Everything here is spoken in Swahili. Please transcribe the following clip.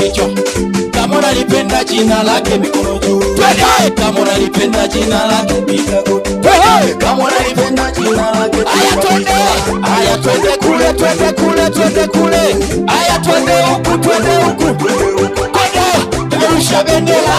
kichwa. Kama unalipenda jina lake, mikono juu. Twende! Kama unalipenda jina lake, piga goti. Twende! Kama unalipenda jina lake, aya twende! Aya twende kule, twende kule, twende kule. Aya twende huku, twende huku. Twende! Peperusha bendera.